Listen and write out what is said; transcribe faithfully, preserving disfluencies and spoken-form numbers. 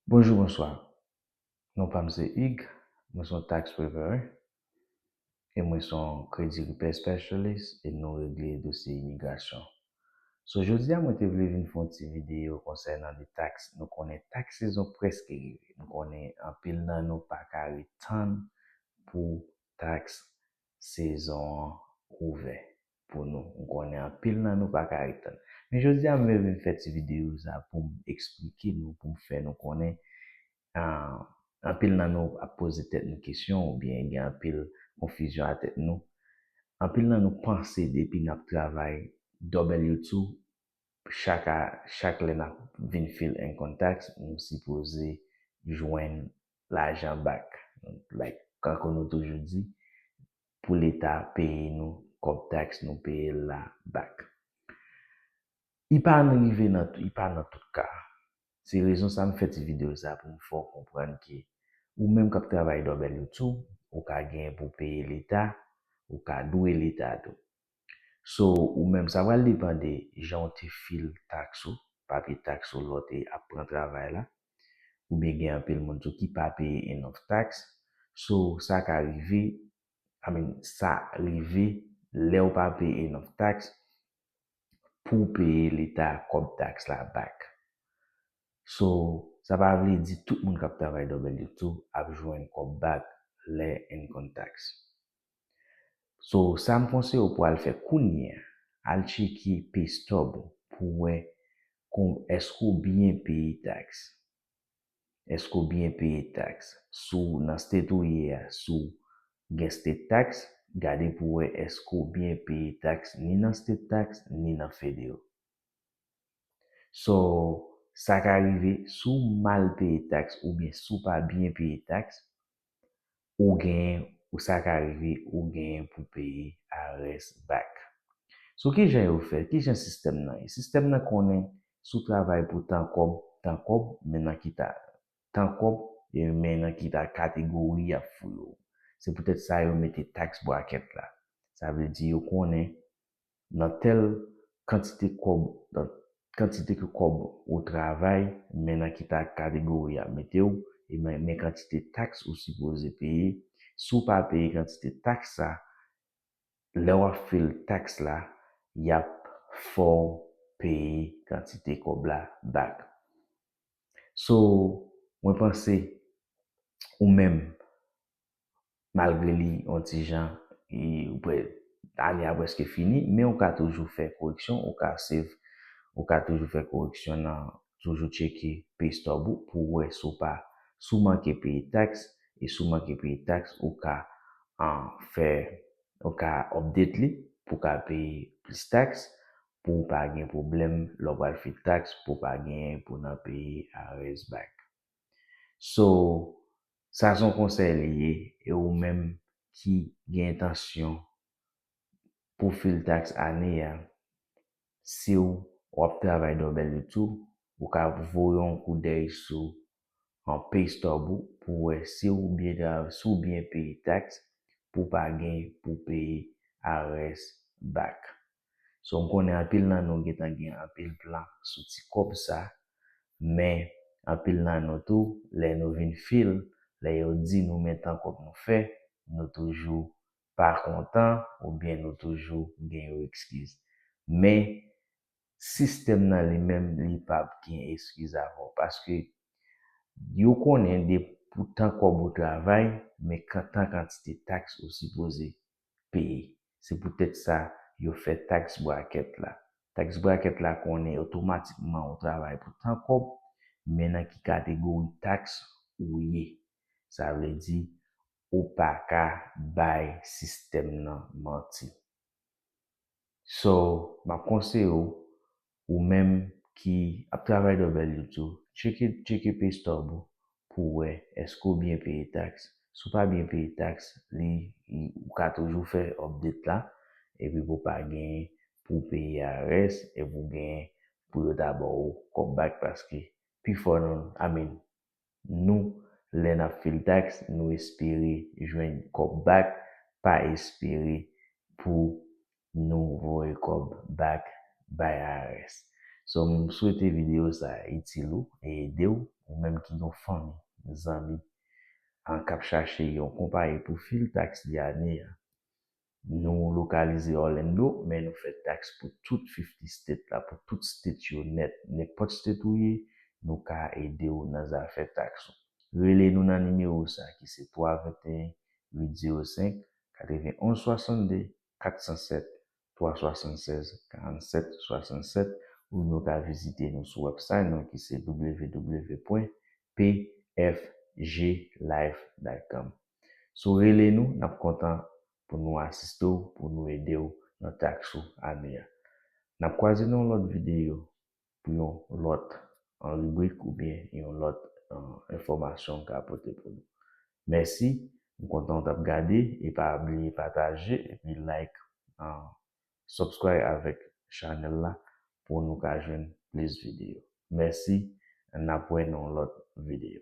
Bonjou, bonswa. Non pa m se Hugues, mwen se yon tax preparer e mwen se yon credit repair specialist e nou regle dosye imigrasyon. So, jodi a mwen te vle vin fè yon ti videyo konsènan de tax. Nou konnen tax season prèske rive. Nou konnen anpil nan nou pa ka ret tann pou tax season an ouvè pou nou. M konnen anpil nan nou pa ka ret tann. Men jodi a mwen vin fè ti videyo sa pou m eksplike nou, pou m fè nou konnen, ah, anpil nan nou ap poze tèt nou kesyon oubyen gen anpil konfizyon a tèt nou. Anpil nan nou panse depi n ap travay W two, chak a, chak lè n ap vin file income tax, nou sipoze jwenn lajan back. Like, tankou nou toujou di, pou leta peye nou kòb tax nou peye l la back. Li pa rive nan, li pa nan tout ka. Se rezon sa m fè ti videyo sa pou m fè w konprann ke ou menm k ap travay W two, ou ka gen pou peye leta, ou ka dwe leta tou. So, ou menm, sa pral depann de jan w te file tax ou, papye tax ou lè w te ap pran travay la. Oubyen gen anpil moun tou ki pa peye enough tax. So, sa ka rive, I mean, sa rive lè w pa peye enough tax pou w peye leta kòb tax la back. So, sa pa vle di tout moun k ap travay W two ap jwenn kòb back lè income tax. So, sa m konseye w pou al fè kounye a, al tcheke pay stub ou pou wè kon, èske w byen peye tax. Èske w byen peye tax? Si w nan state ou ye a, si w gen state tax, gade pou wè èske w byen peye tax ni nan state tax, ni nan federal. So, sa ka rive, si w mal peye tax oubyen si w pa byen peye tax, ou genyen, ou sa ka rive, ou genyen pou peye I R S back. So, kijan yo fè? Kijan sistèm nan ye? Sistèm nan konnen si w travay pou tan kòb, tan kòb, men nan ki ta, tan kòb, e men nan ki ta kategori y ap fouye w. Se poutèt sa yo mete tax bracket la. Sa vle di yo konnen nan tèl kantite kòb, nan kantite ke kòb ou travay, men nan ki ta kategori y ap mete w, e men, men kantite tax ou sipoze peye. Si w pa peye kantite tax sa, lè w ap file tax la, y ap fè w peye kantite kòb la back. So, mwen panse ou menm, malgre li yon ti jan, e, ou prè, ane a prèske fini, men ou ka toujou fè koreksyon, ou ka save, ou ka toujou fè koreksyon nan, toujou tcheke pay stub ou pou wè si w pa, si w manke peye tax, e si w manke peye tax, ou ka, ah, fè, ou ka update li pou w ka peye plis tax, pou w pa gen pwoblèm lè w pral file tax, pou w pa gen pou nan peye I R S back. So, sa se yon konsèy li ye, e ou menm ki gen entansyon pou file tax ane a, si w, w ap travay W two, ou ka voye yon koudèy sou yon pay stub ou pou wè si w byen tra-, si w byen peye tax pou w pa gen pou peye I R S back. So, m konnen anpil nan nou gentan gen anpil plan sou ti kòb sa, men anpil nan nou tou, lè nou vin file, lè yo di nou men tan kòb nou fè, nou toujou pa kontan oubyen nou toujou gen yon ekskiz. Men sistèm nan li menm, li p ap gen ekskiz avè w, paske yo konnen de pou tan kòb ou travay, men kan-, tan kantite tax ou sipoze peye. Se poutèt sa yo fè tax bracket la. Tax bracket la konnen otomatikman ou travay pou tan kòb, men nan ki kategori tax ou ye. Sa vle di, ou pa ka bay sistèm nan manti. So, m ap konseye w, ou menm ki ap travay W two, tcheke, tcheke pay stub ou pou w wè èske w byen peye tax. Si w pa byen peye tax, li, li, ou ka toujou fè update la, epi pou w pa gen pou w peye I R S, epi w gen pou yo ta ba w kòb back, paske pifò nan, I mean, nou, lè n ap file tax, nou espere jwenn kòb back, pa espere pou nou voye kòb back bay I R S. So, m swete videyo sa a itil ou e ede w, ou menm ki gen yon fanmi, zanmi, an k ap chache yon konpayi pou fil taks li ane a. Nou lokalize Orlando, men nou fè taks pou tout fifty state la, pou tout state yo nèt. Nenpòt state ou ye, nou ka ede w nan zafè taks ou. Rele nou nan nimewo sa ki se twa venteyen uit zewo senk katrevenonz swasannde, kat san sèt twa swasannsèz karannsèt swasannsèt, oubyen w ka vizite nou sou website nou ki se w w w pwen p f g life dot com. So, rele nou, n ap kontan pou nou asiste w, pou nou ede w nan taks ou ane a. N ap kwaze nan yon lòt videyo pou yon lòt, an, ribrik oubyen yon lòt, an, enfòmasyon m ka pote pou nou. Mèsi, m kontan w t ap gade, e pa bliye pataje epi like, an, subscribe avèk chanèl la pou nou ka jwenn plis videyo. Mèsi, n ap wè nan yon lòt videyo.